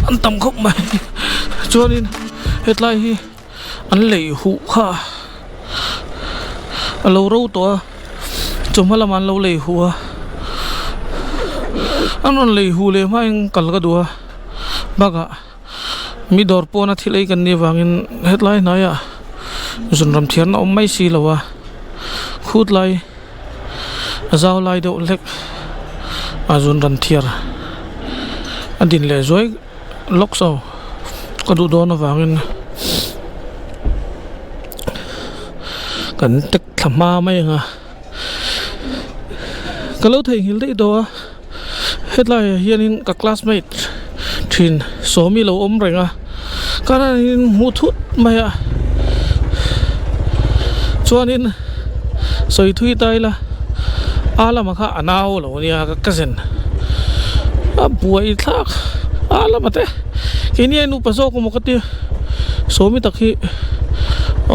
an tam khawp mai chuanin hetlai hi an lei huh kha a lo ro tawh a chawhma lamah an lo lei huh a an rawn lei huh leh hmain kal ka duh a bakah mi dawr pawna thil ei kan nih avangin hetlai hnaiah zunram thiarna awm mai si lo a khut lai a zau lai deuh hlek a zunram thiar a din leh zuai lawk saw ka duh dawn avangin kan tek thla hma mai ang a ka lo theihnghilh daih tawh a hetlaiah hianin ka classmate thin sawmi lo awm reng a ka ranin hmuh thut mai a chuanin sawi thui ta ila a lamah kha a nau lo nia ka cousin a buai thlak a lamah te keini a nupa zawk emaw ka tia sawmi tak hi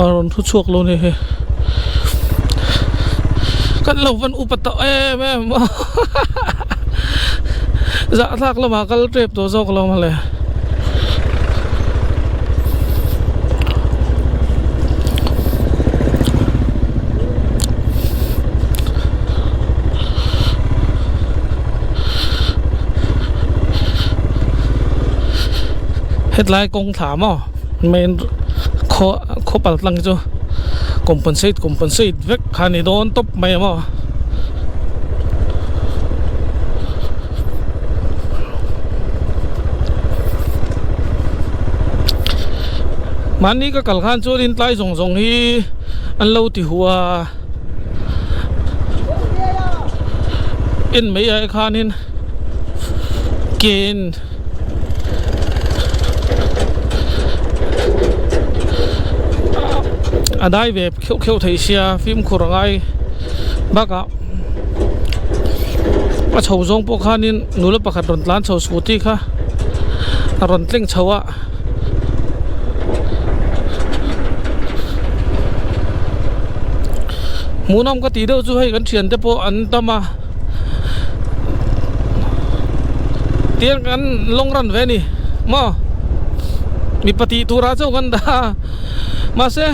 a rawn thu chhuak lo nia hei kan lo van upa tawh em em zahthlak lamah kal tep tawh zawk lo mawle. Hetlai kawng thla maw main khaw khaw pal tlang chu compensate compensate vek kha a ni dawn tawp mai a maw. Mahni ka kal khan chuanin tlai zawng zawng hi an lo ti hu a en mai ai khanin ken a dai ve kheuh kheuh thei sia fimkhur a ngai bakah a chho zawng pawh khanin nula pakhat rawn tlan chho scooty kha a rawn tleng chho a. Hmuhnawm ka tih deuh chu hei kan thiante pawh an tam a tiang kan long run ve a ni maw mipa tih turah chauh kan dah a mahse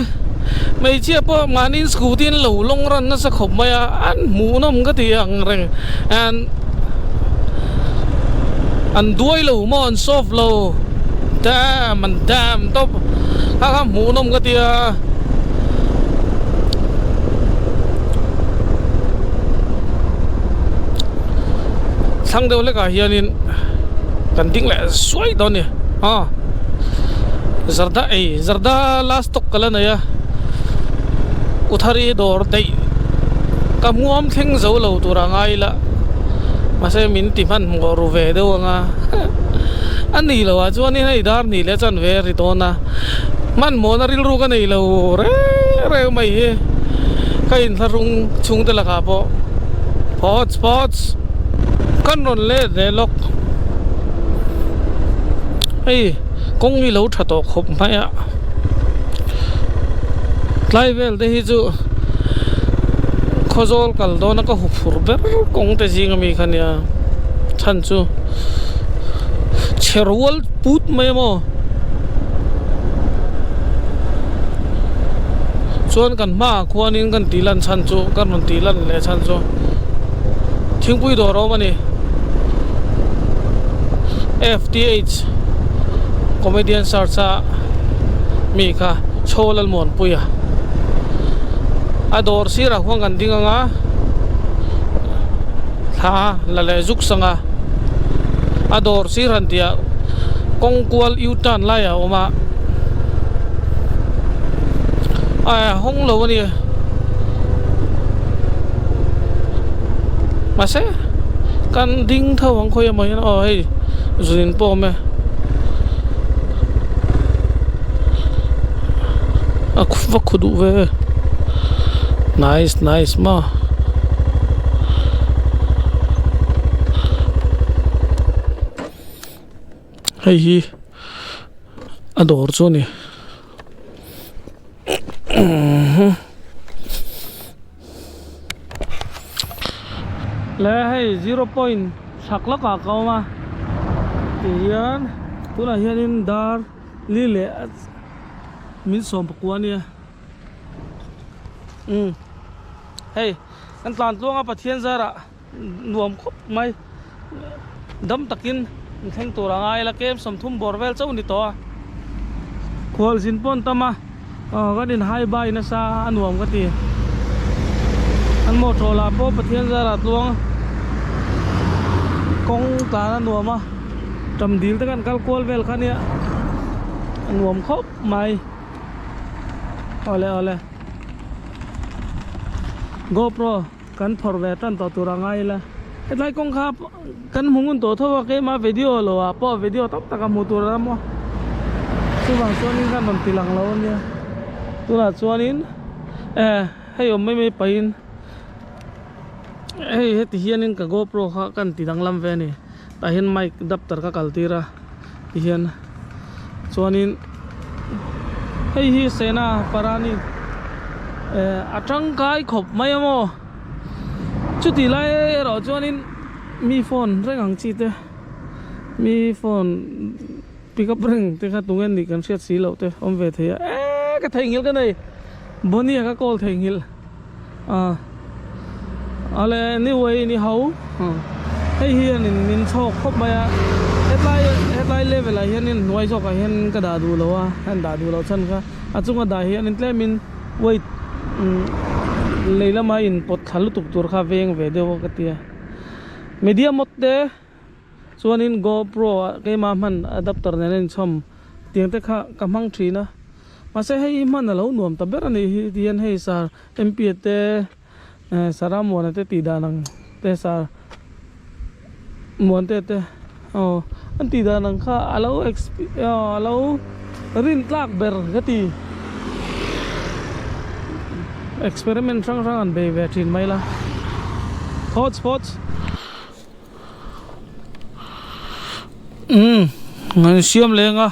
hmeichhia pawh mahni scooty an lo long run nasa khawp mai a an hmuhnawm ka ti ang reng and an duai lo maw an soft lo dam an dam tawp kha kha hmuhnawm ka ti a. Thlang deuh hlekah hianin kan ding leh suai dawn a ni aw zarda ei zarda last stock ka la nei a uthari dawr daih ka hmuam thleng zo lo tur a ngai la mahse min ti hmanhmawh ru ve deuh ang a a ni lo ah chuanin hei dar ni leh chuan ve a ri dawn a hmanhmawhna rilru ka nei lo reng reng mai hi ka inthlahrung chhungte lakah pawh phawts phawts kan rawn let leh lawk hei kawng hi lo tha tawh khawp mai a tlai vel te hi chu khawzawl kal dawn a ka hu phur ber kawng te zing ami kha nia chhan chu chhe rual put mai a maw chuan kan hmaah khuanin kan tih lan chhan chu kan rawn tih lan leh chhan chu thingpui dawr a awm a ni F_T_H comedian search a mi kha chho Lalmuanpuia a dawr sirah khuan kan ding ang a thla la leh zuk sang a a dawr sir han tih ah kawng kual u turn lai a awm a a hawng lo a ni mahse kan ding tho ang khawi emaw hian aw hei zun in pawh a awm e a va khu duh ve nice nice maw. Hei hi a dawr chu a ni le hei zero point chhak lawkah ka awm a. Ti hian tunah hianin dar li leh min sawm pakua a nia umm hei kan tlan tluang a Pathian zarah nuam khawp mai dam takin in thleng tur a ngai la kem 30 bawr vel chauh a ni tawh a khualzin pawh an tam a aw kan in hai bai nasa a nuam ka ti an motor lah pawh Pathian zarah tluang kawng tlan a nuam a tam dil te kan kal kual vel kha nia a nuam khawp mai awle awle GoPro. Kan phawrh ve tan tawh tur a ngai ila. Hetlai kawng kha kan hmu ngun tawh tho a, keimah video lo ah pawh video tam tak a hmuh tur a awm a. Chuvang chuanin kan rawn ti lang lo a nia. Tunah chuanin eh hei awm mai mai pahin hei heti hianin ka GoPro kha kan ti danglam ve a ni. Tah hian mic adapter ka kal tir a tihian chuanin hei hi Sena Parani eh a tangkai khawp mai a maw chuti lai erawh chuanin mi phone reng ang chi te mi phone pick up reng te kha tunge nih kan hriat si loh te awm ve thei a eh ka theihnghilh ka nei Bonnie a ka call theihnghilh. Ah ale anyway ni ho hei hian in min chhawk khawp mai a hetlai hetlai level ah hian in hnuai zawk ah hian ka dah duh lo a an dah duh loh chhan kha a chunga dah hian in tlem in weight lei lama in pawt thla lutuk tur kha veng ve deuh a ka tia media mod te chuanin GoPro ah keimah hman adapter nen a inchhawm tiang te kha ka hmang thin a. Mahse hei hi hman a lo nuam ta ber a nih hi tihian hei sar MP a te eh sara muana te tih dan ang te sar muan te te aw an tih dan ang kha a lo exp aw a lo rin tlak ber ka ti experiment hrang hrang an bei ve thin mai la thoughts thoughts umm an siam leng a.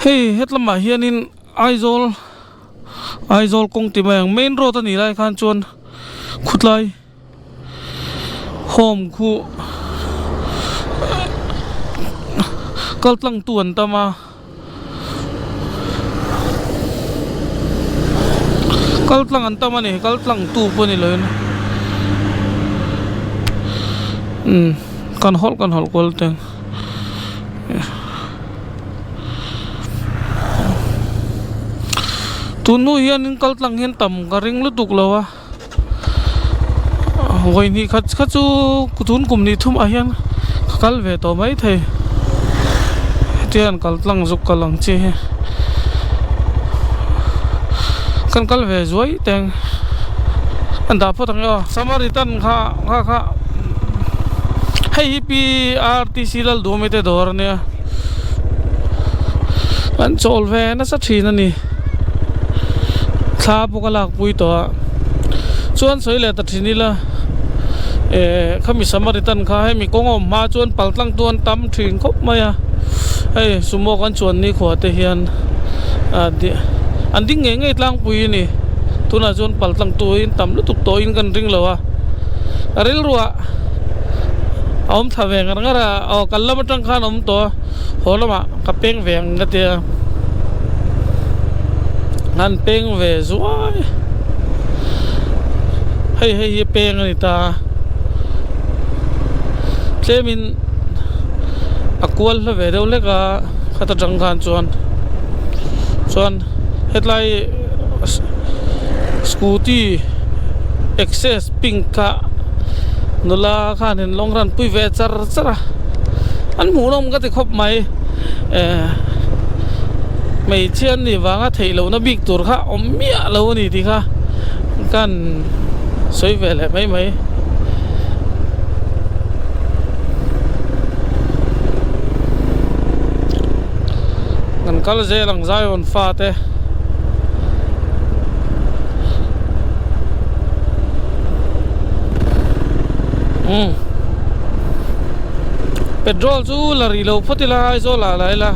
Hei hetlamah hianin Aizawl Aizawl kawng ti mai ang main road a nih lai khan chuan khutlai home khu kal tlang tu an tam a kal tlang an tam a ni kal tlang tu pawh ni loin umm kan hawlh kan hawlh kual teng. Tun hnu hianin kal tlang hian tam ka ring lutuk lo a vawi hnih khat kha chu tun kum ni thum ah hian ka kal ve tawh mai thei hetiang kal tlang zuk kal ang chi hi kan kal ve zuai teng an dah phawt ang e aw samaritan kha kha kha. Hei hi PRTC Lalduhawmi te dawr a nia an chawl ve nasa thin a ni thla pawh ka lakpui tawh a chuan sawi leh ta thin ila eh khami Samaritan kha hemi kawng a awm hma chuan pal tlang tu an tam thin khawp mai a hei sumo kan chuan nikhua te hian an ding ngei ngei tlangpui a ni tunah chuan pal tlang tu hi an tam lutuk tawhin kan ring lo a. A rilruah a awm thla ve ngar ngar a aw kal lam atang khan a awm tawh a haw lamah ka peng ve ang ka tia an peng ve zuai hei hei hi peng a ni ta a tlemin a kual hla ve deuh hlek a khata tang khan chuan chuan hetlai scooty access pink kha nula khanin lawng ran pui ve char char a an hmuhnawm ka ti khawp mai eh hmeichhia an nih vanga theih lohna bik tur kha awm miah lo a ni tih kha kan sawi ve leh mai mai. Kan kal zel ang Zion fate. Umm petrol chu la rih lo phawt ila Aizawl ah la ila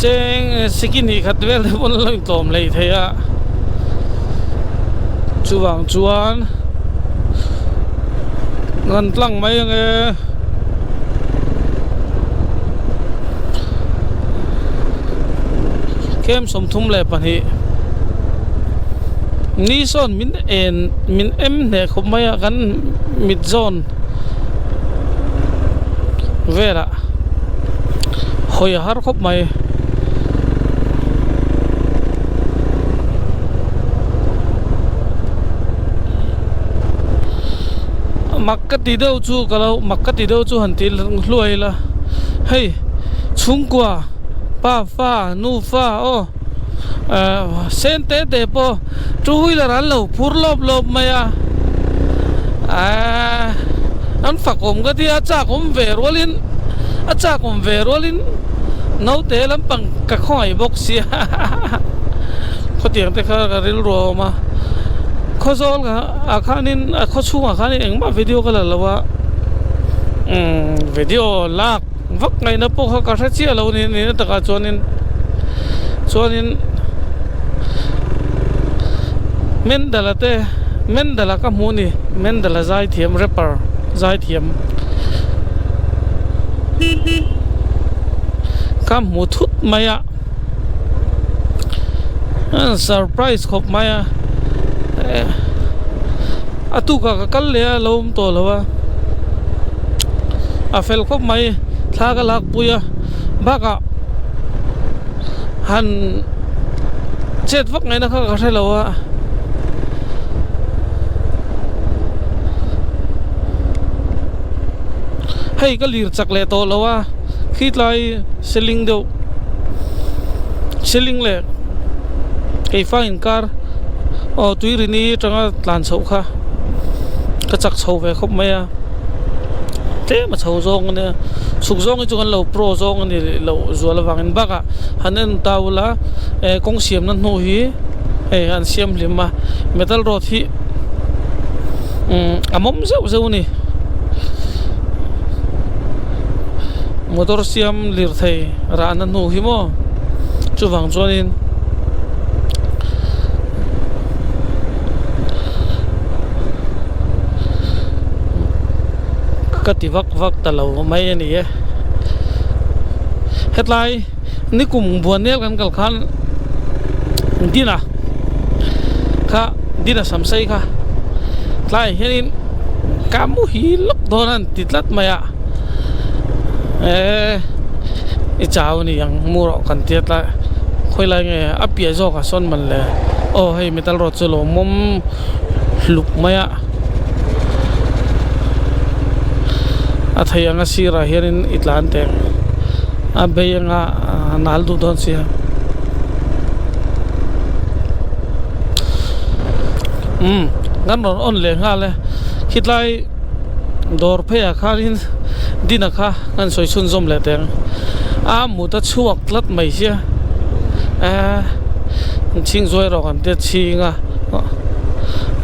cheng siki hnih khat vel te pawn lo intlawm lei thei a chuvang chuan kan tlang mai ange. Kem 32 ni sawn min en min em hneh khawp mai a kan mit zawn velah hawi a har khawp mai. Mak ka ti deuh chu ka lo mak ka ti deuh chu han ti hluai ila hei chhungkua pa fa nu fa aw eh sen te te pawh two wheeler an lo phur lawp lawp mai a eh an fak awm ka tia a chak awm ve rualin a chak awm ve rualin naute lampang ka khawngaih bawk sia khawtiang te kha ka rilru a awm a khawzawl ah khanin a khaw chhungah khanin engmah video ka la lo a umm video lak vak ngaihna pawh kha ka hre chiah lo ni nihna takah chuanin chuanin Mendala te Mendala ka hmuh a ni Mendala zaithiam rapper zaithiam ka hmu thut mai a surprise khawp mai a a tukah ka kal leh a lo awm tawh lo a a fel khawp mai thla ka lak pui a bakah han chet vak ngaihna kha ka hre lo a. Hei ka lir chak leh tawh lo a khitlai seling deuh seling leh keifa inkar aw tuirini atanga tlan chhoh kha ka chak chho ve khawp mai a tlem a chho zawng a nia chhuk zawng hi chu kan lo pro zawng a ni loh zual avangin bakah han en ta ula eh kawng siamna hnu hi hei an siam hlim a metal road hi umm a mawm zeuh zeuh a ni motor siam lirthei rahna hnu hi maw chuvang chuanin. Ka ti vak vak ta lo mai a ni e hetlai nikum buanel kan kal khan dina kha dina samsei kha tlaiah hianin ka muhil lawk dawn a an ti tlat mai a eee i chau a ni ang mu rawh kan tia tlai khawilai nge a piah zawk ah sawn man le aw hei metal road chu a lo mawm hluk mai a a thei anga sirah hianin i tlan teh a bei anga nal duh dawn sia umm kan rawn on leh nghal e khitlai dawr pheiah khanin dinner kha kan sawi chhunzawm leh teh ang a mut a chhuak tlat mai sia eee chhing zuai rawh kan tia chhing a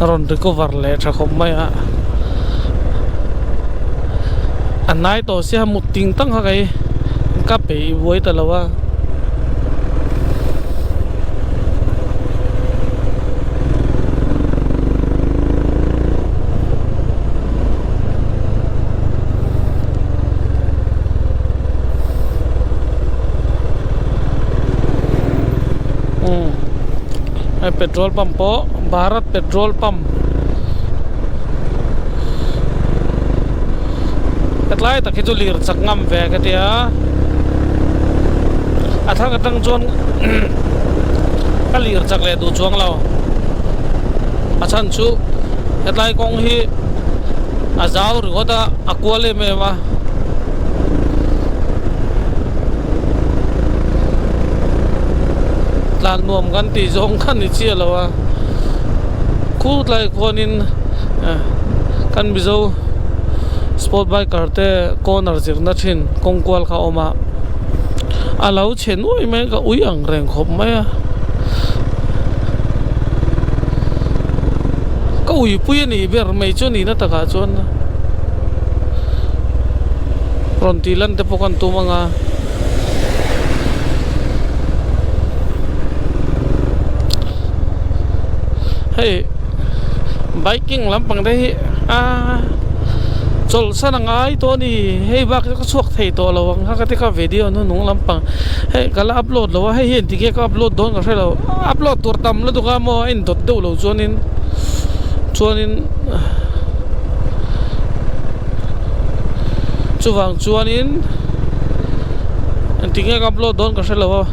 a rawn recover leh tha khawp mai a a hnai tawh sia mut ting tang kha kei ka peih buai ta lo a. Umm hei petrol pump pawh bharat petrol pump hetlai tak hi chu lir chak ngam ve ka tia a thlang atang chuan ka lir chak leh duh chuang lo a chhan chu hetlai kawng hi a zau ringawt a a kual em em a. Tlan nuam kan tih zawng kha ni chiah lo a khu tlai khuanin kan Mizo sport biker te corner zirna thin kawng kual kha a awm a a lo chhe nuai mai a ka ui ang reng khawp mai a ka uipui a nih ber mai chu a nihna takah chuan. Rawn tih lan te pawh kan tum ang a. Hei biking lampang te hi a Chawlhsan a ngai tawh a ni hei bak hi ka chhuak thei tawh lo ang kha ka ti kha video hnuhnung lampang hei ka la upload lo a hei hian tinge ka upload dawn ka hre lo upload tur tam lutuk a maw a indawt deuh lo chuanin chuanin chuvang chuanin engtinge ka upload dawn ka hre lo a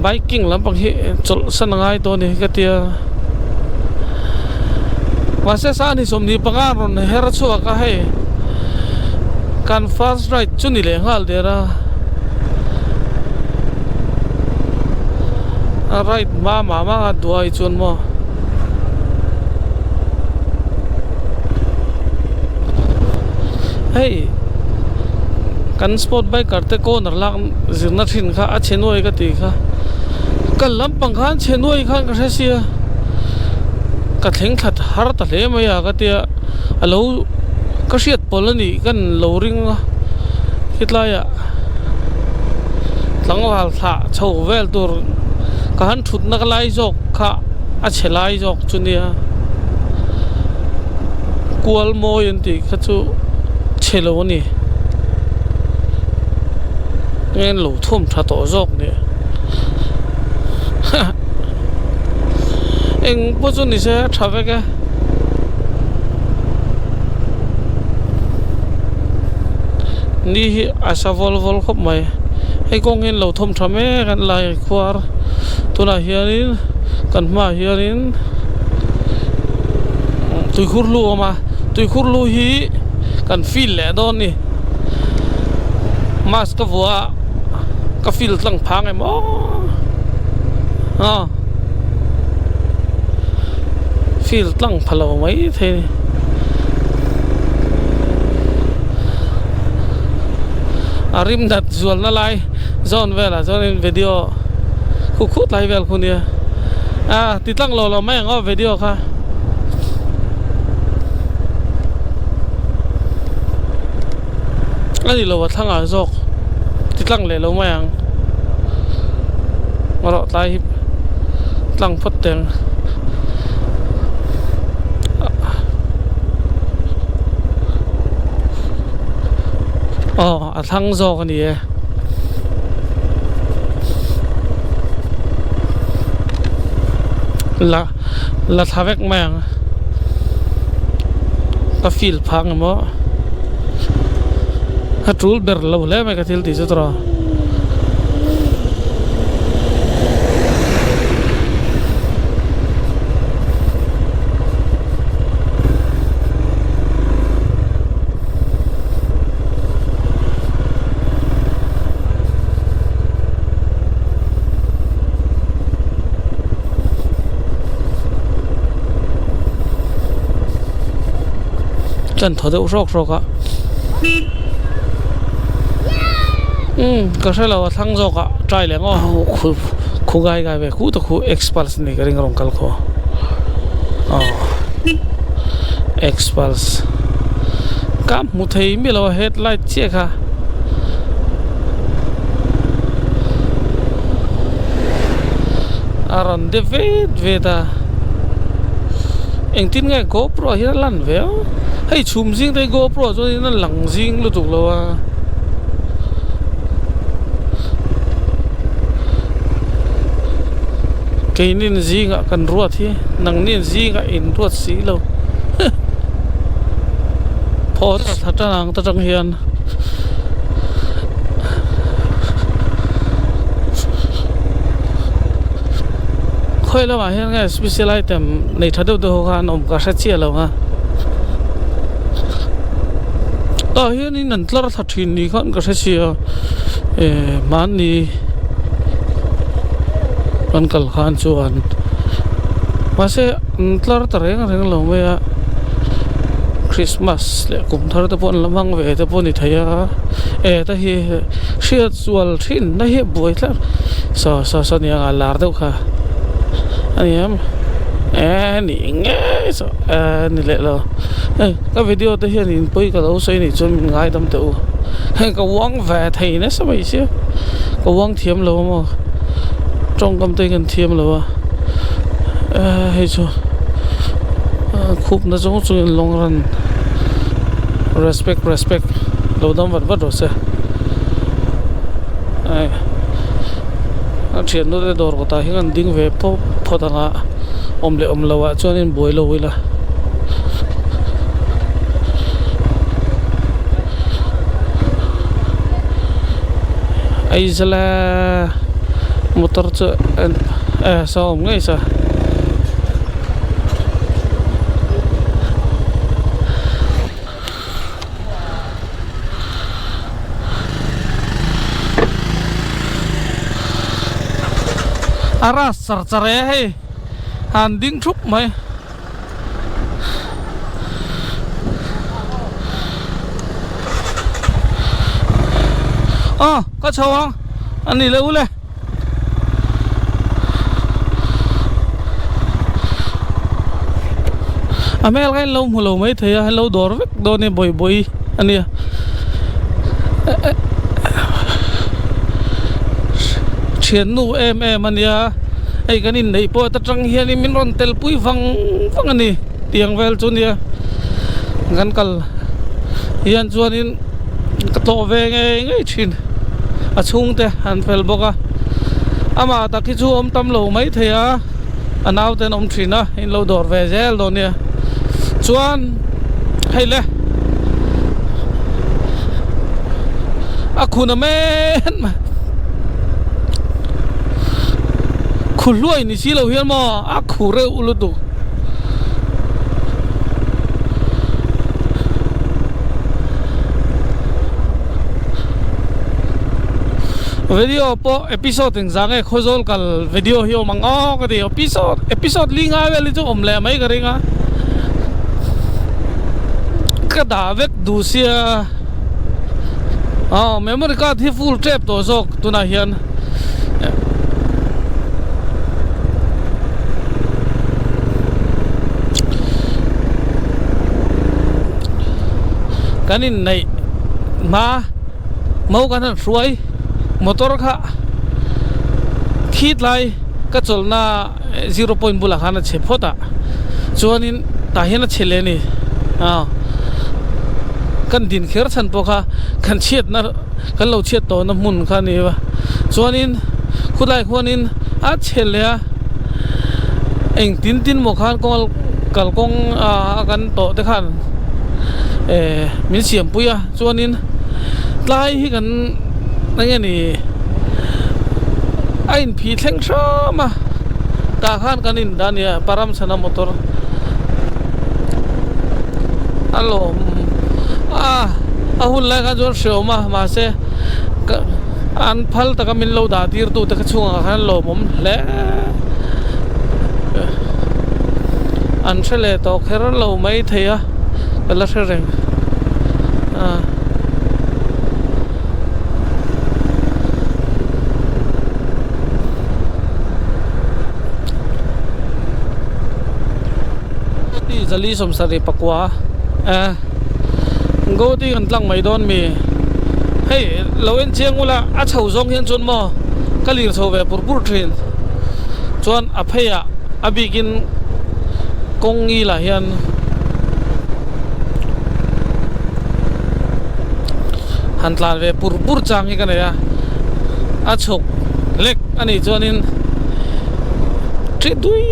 biking lampang hi chawlhsan a ngai tawh a ni ka tia. Mahse sani 25 rawn her chhuak a hei kan first ride chu ni leh nghal der a a ride hma mah mah a duai chuan maw hei kan sport biker te corner lak zirna thin kha a chhe nuai ka tih kha kal lampang khan chhe nuai khan ka hre sia ka thleng thla har ta hle mai a ka tia a lo ka hriat pawl a nih kan lo ring a hetlaiah tlangval thlah chho vel tur ka han thutna ka lai zawk kha a chhe lai zawk chu nia kual mawi an tih kha chu chhe lo a ni nge an lo thawm tha tawh zawk ni eng pawh chu ni se a tha vek e. Ni hi a sa vawl vawl khawp mai hei kawng hi an lo thawm tha mek an lai khuar tunah hianin kan hmaah hianin tuikhur lu a awm a tuikhur lu hi kan feel leh dawn a ni mask ka vuah a ka feel tlang phang em aw aw feel tlang pha lo mai thei a ni a rim dat zualna lai zawn velah chuanin video khu khut lai vel khu nia a ti tlang lo lo mai ang aw video kha. A ni lo a thlangah zawk ti tlang leh lo mai ang erawh tlai hi tlang phawt teh ang aw a thlang zawk a ni e. La la thla vek mai ang ka feel phak ang maw a tul ber lo hle mai ka thil tih chu tawh. Chuan thaw deuh hrawk hrawk a umm ka hre lo a thlang zawk ah try leh ngawt khu khu gai gai ve khu ta khu expulse ni ka ring rawng kal khaw aw expulse ka hmu thei miah lo a headlight chiah kha. A rawn de vet vet a engtin nge GoPro ah hian a lan ve a hei chhum zing te hi GoPro ah chuan in a lang zing lutuk lo a keinin zingah kan ruat hi nangnin zingah in ruat si lo thaw thla tan ang ta tang hian. Khawi lamah hian nge special item nei tha deuh deuh ho kha an awm ka hre chiah lo a tah hianin an tlar thla thin ni khan ka hre sia eh hmanni kan kal khan chuan mahse an tlar ta reng reng lo mai a Christmas leh kum thar te pawh an la hmang ve te pawh a ni thei a e ta hi hriat sual thin na hi a buai tlat saw saw saw ni ang a lar deuh kha a ni em e ni ngei saw e ni leh lo hei ka video te hian in pawi ka lo sawi nih chuan min ngaidam teh u hei ka uang ve thei nasa mai sia ka uang thiam lo a maw tawngkam te hi kan thiam lo a e hei chu. Khupna zawng chungin long run. Respect respect lo dam vat vat rawh se. Ai a thiannu te dawr kawtah hian an ding ve phawt phawt ang a awm leh awm loh ah chuanin buai lo ila. Aizala motor chu e saw awm ngei sa. A ras char char e hei han ding thup mai. Aw ka chho ang a ni le ule. A hmel kha in lo hmu lo mai thei a lo dawr vek dawn e bawi bawi a nia thiannu em em a nia hei kan inneih pawh ta tang hian in min rawn tel pui vang vang a ni tiang vel chu nia kan kal hian chuanin ka tlawh ve ngei ngei thin a chhungte an fel bawk a amah tak hi chu awm tam lo mai thei a a naute an awm thin a in lo dawr ve zel dawn nia chuan hei le a khun a men mai khu hluai ni si lo hian maw a khu reuh lutuk. Video pawh episode engzah nge Khawzawl kal video hi awm ang aw ka ti episode episode li ngai vel hi chu awm leh mai ka ring a ka dah vek duh sia aw memory card hi full tep tawh zawk tunah hian. Kan inneih hma mo kan han hruai motor kha khit lai ka chawlhna zero point bulah khan a chhe phawt a chuanin tah hian a chhe leh a ni aw kan din kher chhan pawh kha kan chhiatna kan lo chhiat tawhna hmun kha a ni a chuanin khulai khuanin a chhe leh a engtin tin maw khan kawng kalkawng a kan tawh te khan eh min siam pui a chuanin tlai hi kan eng nge ni a inphih thleng hram a tah khan kan in dah a nia paramchhana motor a lawm a a hun lai khan chuan hreawm a mahse ka an phal taka min lo dah tir tu te kha chhungah khan lawmawm hle an hre leh tawh kher lo mai thei a ka la hre reng a. Zali sawmsarih pakua eh Gauhati kan tlang mai dawn mi hei lo en chiang ula a chho zawng hian chuan maw ka lir chho ve pur pur thin chuan a pheiah a bikin kawng ngilah hian han tlan ve pur pur chang hi ka nei a a chhuk lek a nih chuanin ṭhi dui.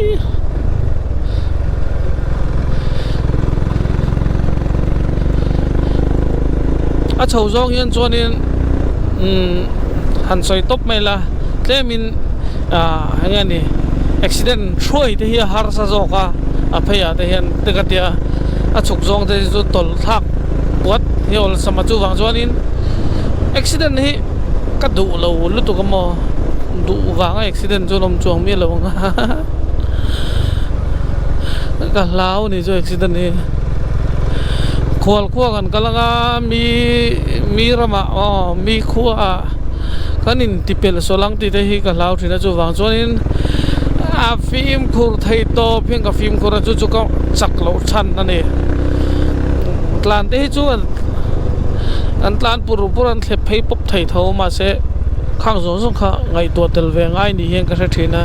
A chho zawng hian chuanin umm han sawi tawp mai la tlemin ah eng nge ni accident hruai te hi a harsa zawk a a pheiah te hian te ka tia a chhuk zawng te chu tawlh thlak puat hi awlsam a chuvang chuanin accident hi ka duh lo lutuk a maw duh vanga accident chu an awm chuang miah lo ang a. Ka hlau ni chu accident hi khual khua kan kal anga mi mi ramah aw mi khua ah kan in ti pelh sawl ang tih te hi ka hlau thin a chuvang chuanin a fimkhur thei tawp hian ka fimkhur a chu chu ka chak loh chhan a ni tlan te hi chu an tlan pur pur an thlep phei pawp thei tho mahse khang zawng zawng kha ngaihtuah tel ve ngai ni hian ka hre thin a.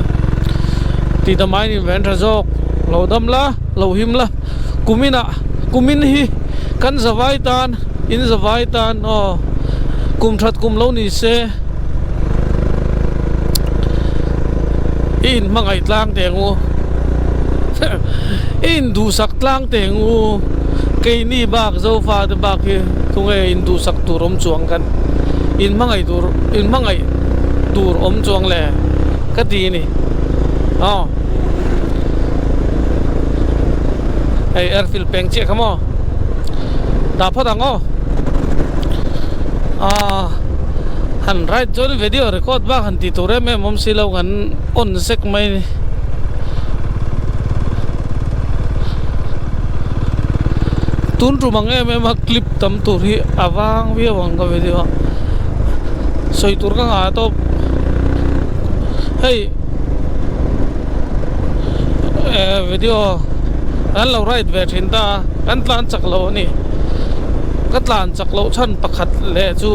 Tih damai ni ven tha zawk lo dam la lo him la kuminah Kumin hi kan zavai tan, in zavai tan aw kum that kum lo ni se i in hmangaih tlang teh ang u, i in duhsak tlang teh ang u, keini bak Zofa te bak hi tunge in duhsak tur awm chuang kan in hmangaih tur in hmangaih tur awm chuang le ka ti a ni aw. Hei airfield peng chiah kha maw dah phawt ang aw ah han ride chuan video record bak han tih tur em em awm si lo kan on sek mai a ni tun tum ang em em a clip tam tur hi a vang viau ang ka video a sawi tur ka nghah tawp hei. Eh video kan lo ride ve thin ta a kan tlan chak lo a ni ka tlan chak loh chhan pakhat leh chu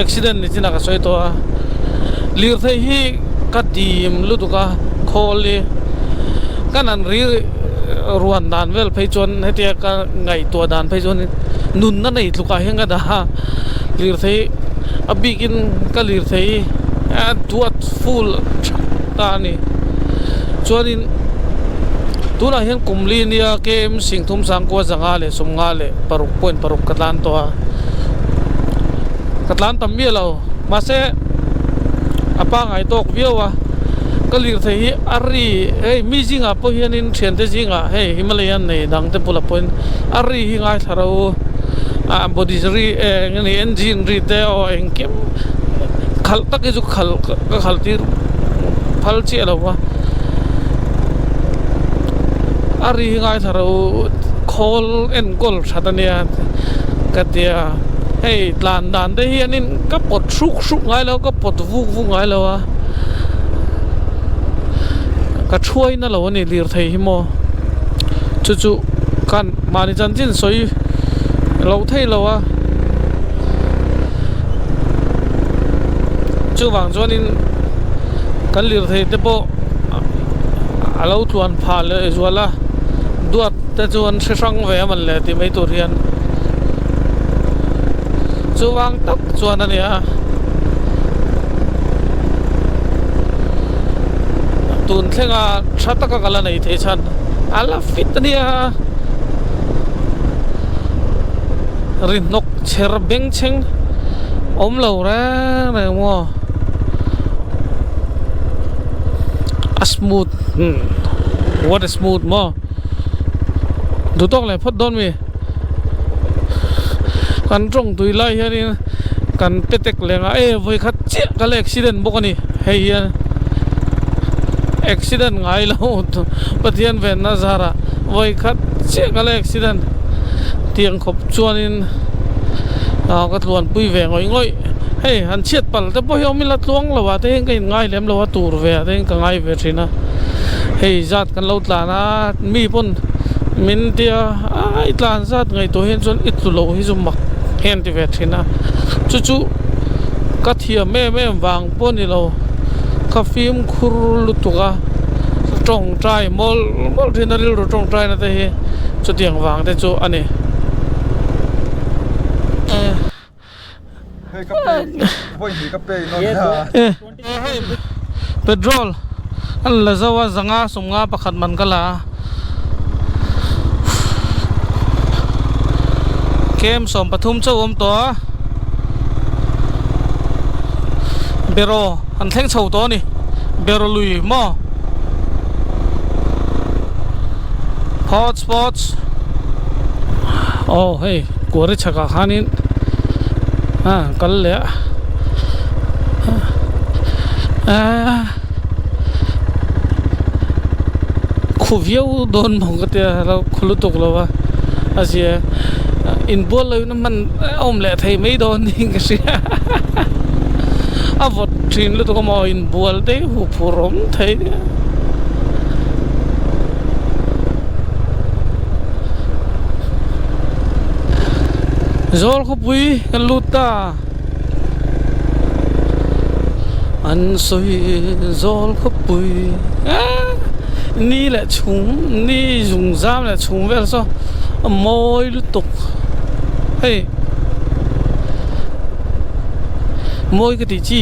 accident ni chin ah ka sawi tawh a lirthei hi ka dim lutuk a khawl hi kan han ri ruan dan vel phei chuan hetia ka ngaihtuah dan phei chuan nunna nei tluk ah hian ka dah a lirthei a bikin ka lirthei a duat full tha ta a ni chuanin tunah hian kum li nia KM singthum sangkua zanga leh sawmnga leh paruk point paruk ka tlan tawh a ka tlan tam miah lo mahse a pangai tawk viau a ka lirthei hi a ri hei mi zingah pawh hianin thiante zingah hei Himalayan nei dang te bulah pawhin a ri hi ngaithla ro ah body ri eng eng engine ri te aw engkim. Khalh tak hi chu khalh ka khalh tir phal chiah lo va a ri hi ngaithla ro khawl enkawl that ania ka tia hei tlan dan te hianin ka pawt hruk hruk ngai lo ka pawt vuk vuk ngai lo a ka thuai na lo ani lirthei hi maw chu chu khan mahni chanchin sawi loh theih lo a. Chuvang chuanin kan lirthei te pawh a lo tluan phah leh zual a duat te chu an hre hrang ve a man le tih mai tur hian chuvang tak chuan a nia tun thlenga tha taka ka la nei thei chhan a la fit a nia ri hnawk chher beng chheng awm lo reng reng maw a smooth umm what a smooth maw duh tawk leh phawt dawn mi kan tawng tui lai hianin kan pe tek leh ang a e vawi khat chiah ka la accident bawk a ni hei hian accident ngai lo Pathian venna zarah vawi khat chiah ka la accident tiang khawp chuanin ah ka tluanpui ve ngawih ngawih hei han chhiat pal te pawh hi awm ila tluang lo ah te hian ka in ngai lem lo a tur ve ah te hian ka ngai ve thin a hei zat kan lo tlan a mi pawn min tia a i tlan zat ngaihtuah hian chuan i tlu loh hi chu mak hian ti ve thin a chu chu ka thiam em em vang pawh ni lo ka fimkhur lutuk a tawngtai mawlh mawlh thin a rilru tawngtai na te hi. Chutiang vang te chu a ni. Petrol an la zo a zanga sawmnga pakhat man ka la a. Kem 13 chauh awm tawh a. Beraw an thleng chho tawh a ni. Beraw lui maw. Hot spots aw hei kuari chhakah khanin a kal leh a ah khu viau dawn maw ka tia lo khu lutuk lo a a zia inbual lo in a hman a awm leh thei mai dawn niin ka hria a vawt thin lutuk a maw inbual te hi huphurh awm thei. Zawl khawpui kan lut ta an sawi zawl khawpui ni leh chhum ni zung zam leh chhum vel saw. A mawi lutuk hei mawi ka tih chi.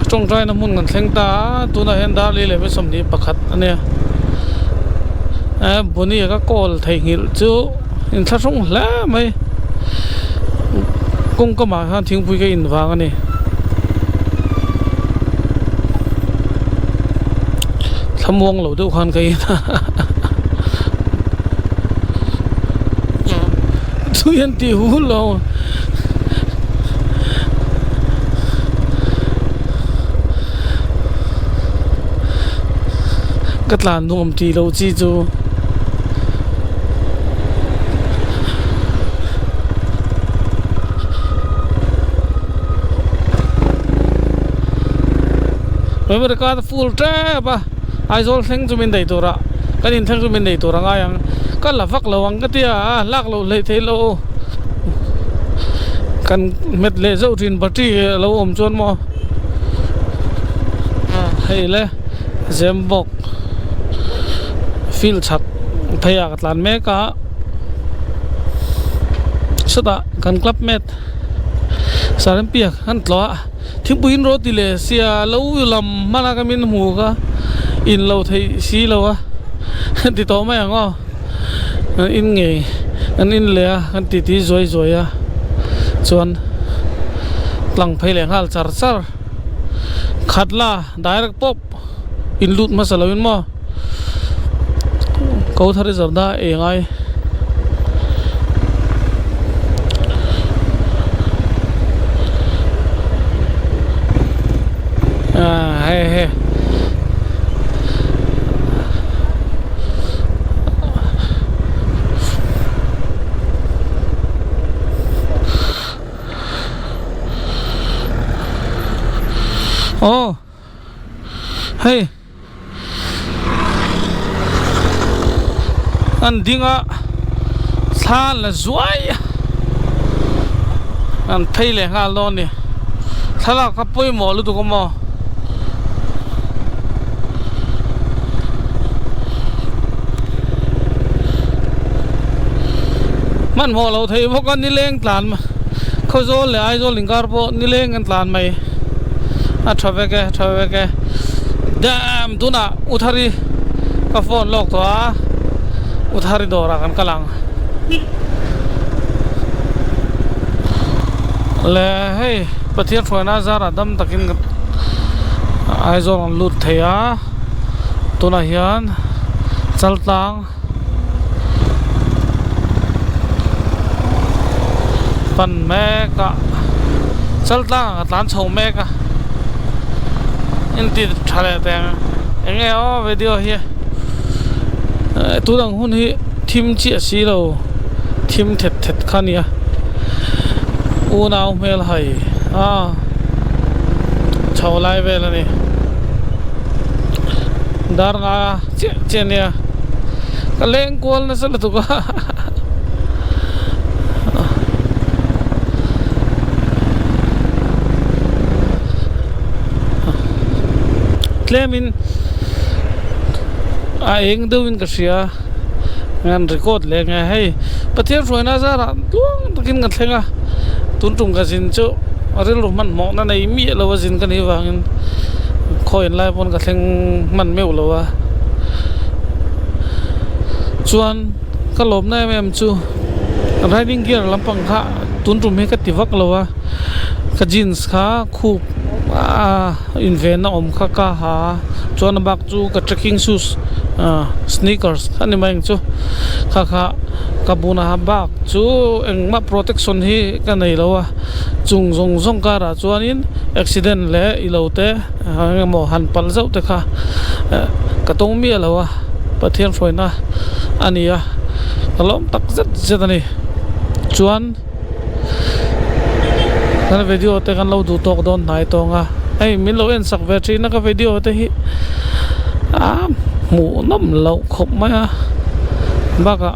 Tawngtaina hmun kan thleng ta a tunah hian dar li leh 21 a nia Bunny ka call theihnghilh chu inthlahrung hle mai kawngka mah hian thingpui ka in vang a ni. Thlamuang lo deuh khan ka in a tui an tih hul lo. Ka tlan nuam tih loh chi chu. America te full tep a Aizawl thleng chu min daih tur ah kan in thleng chu min daih tur a ngai ang ka la vak lo ang ka tia a lak loh hleih theih loh kan hmet leh zauh thin battery a lo awm chuan maw hei le Zembawk field chhak phei ah ka tlan mek a chutah kan club mate Sarempia kan tlawh a thingpui in rawh ti leh sia lo lam hman a ka min hmu kha in lo theih si lo a ti tawh mai ang aw an in ngei an in leh a kan titi zuai zuai a chuan tlang phei leh nghal char char khat la direct pawp in lut hmasa lo in maw ko thar i zarda ei ngai ah hei hei. Aw hei an ding a thla an la zuai a an phei leh nghal dawn a ni thlalak kha pawimawh lutuk a maw. Hmanhmawh loh theih bawk a nileng tlan Khawzawl leh Aizawl inkar pawh nileng an tlan mai a tha vek e tha vek e damn tunah U Thari ka phone lawk tawh a U Thari dawrah kan kal ang le hei Pathian hruaina zarah dam takin Aizawl an lut thei a tunah hian Chaltlang pan mek a Chaltlang ah ka tlan chho mek a inti tha leh teh ang eng nge aw video hi tun ang hun hi thim chiah si lo thim thet thet kha a nia unau hmel hai a chho lai vel a ni dar nga chiah chiah a nia ka leng kual nasa lutuk a tlemin a eng deuhin ka hria ngan record leh nge hei Pathian hruaina zarah tluang takin ka thleng a tun tum ka zin chu rilru hmanhmawhna nei miah lo a zin ka nih vangin khawiin lai pawn ka thleng hman meuh lo a chuan ka lawmna em em chu riding gear lampang kha tun tum hi ka ti vak lo a ka jeans kha khup a invenna awm kha ka ha a chuan a bak chu ka trekking shoes ah sneakers a ni mai ang chu kha kha ka bun a bak chu engmah protection hi ka nei lo a chung zawng zawng karah chuanin accident leh ilo te eng emaw han pal zauh te kha ka tawng miah lo a Pathian hruaina a ni a ka lawm tak zet zet a ni chuan kan video te kan lo duh tawk dawn hnai tawng a hei min lo en sak ve thin a ka video te hi a hmuh nawm loh khawp mai a bakah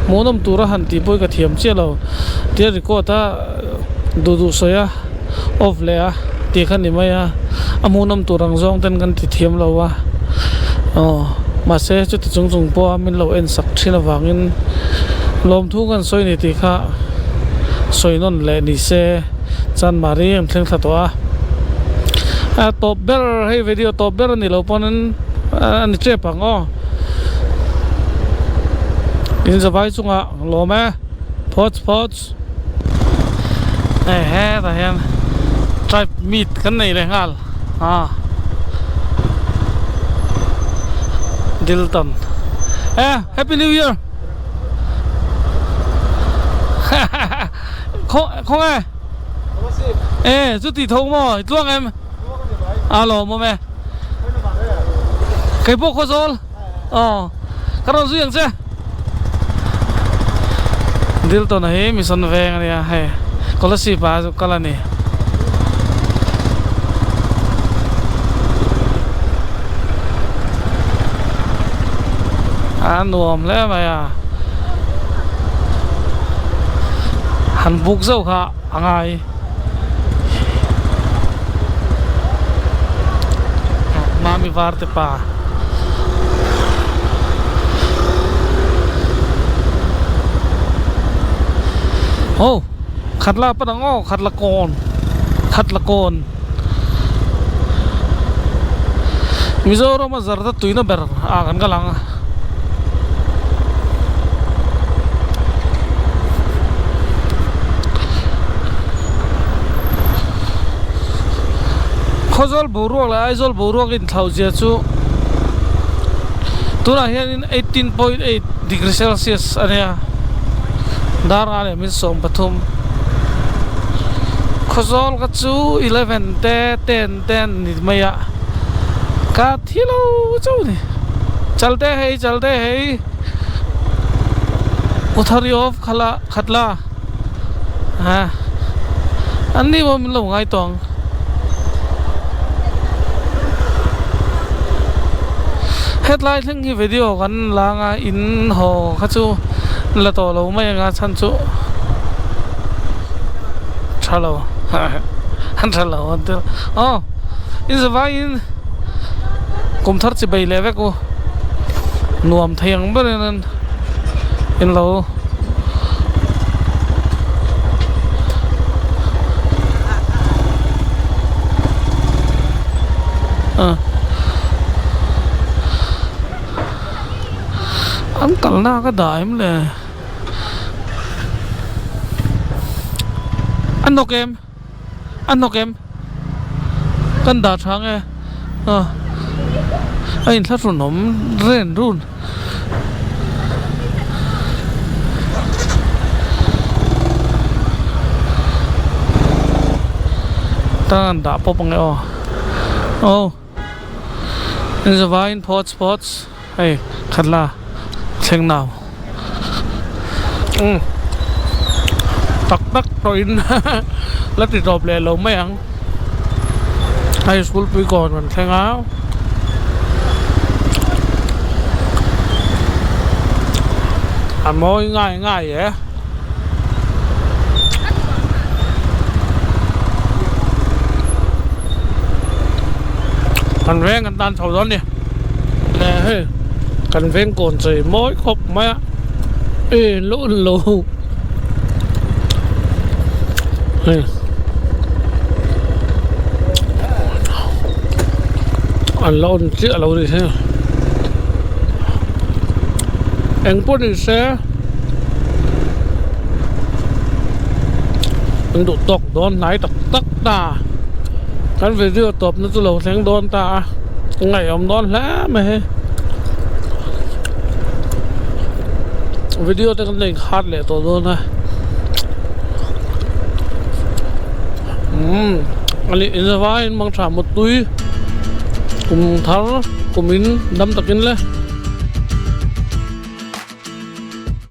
hmuh nawm tura han tih pawh hi ka thiam chiah lo tia record a duh duh sawi a off leh a tih kha ni mai a. a hmuhnawm tur ang zawng ten kan ti thiam lo a aw mahse chuti chung chung pawha min lo en sak thin avangin lawmthu kan sawi ni tih kha sawi nawn leh ni se chuan mahni an thleng thla tawh a a tawp ber hei video tawp ber a ni lo pawn a ni tep ang aw in zavai chungah lawm e phawt phawt. Hei hetah hian tribe meet kan nei leh nghal a Dilton e happy new year khaw nge e chuti tho maw i tluang em a lawmawm e keipawh khawzawl. Aw ka rawn zui ang che. Dilton a hi mission veng a nia hei Kolasib ah chu kal a ni. A nuam hle mai a. Han buk zauh kha a ngai. Mami var te pa. Aw khat la pan ang aw khat la kawn khat la kawn Mizoram a zarda tuina ber ah kan kal ang. Khawzawl boruak leh Aizawl boruak inthlauh zia chu tunah hianin 18.8 degree celsius a nia dar nga leh min 13 Khawzawl kha chu 11 te 10 te an ni mai a ka thi lo chauh a ni chalte hei chalte hei Uthari off khala khat la ha an ni pawh min lo ngai tawh ang hetlai thleng hi video kan la anga in haw kha chu la tawh lo mai anga chhan chu tha lo an tha lo an ti aw in zavaiin kum thar chi bei leh vek u nuam thei ang berin an in lo an kalna ka dah em le a nawk em a nawk em kan dah tha nge a a inthlahrun awm ren run. Tan dah pawp ang e aw aw zavaiin phawt phawt hei khat la thleng nau umm tak tak tawhin la ti tawp leh lo mai ang hei school pui kawn kan thleng a. A mawi ngai ngai e. Kan veng kan tan chho dawn ni. Le hei kan veng kawn chei mawi khawp mai a e lo lo hei an la on chiah lo ni hei eng pawh ni se an duh tawk dawn hnai tak tak ta kan video tawp na chu lo thleng dawn ta a ngaihawm dawn hle mai hei video te kan nei khat leh tawh dawn a umm a nih in zavaiin mang tha mutpui kum thar kum in dam takin le.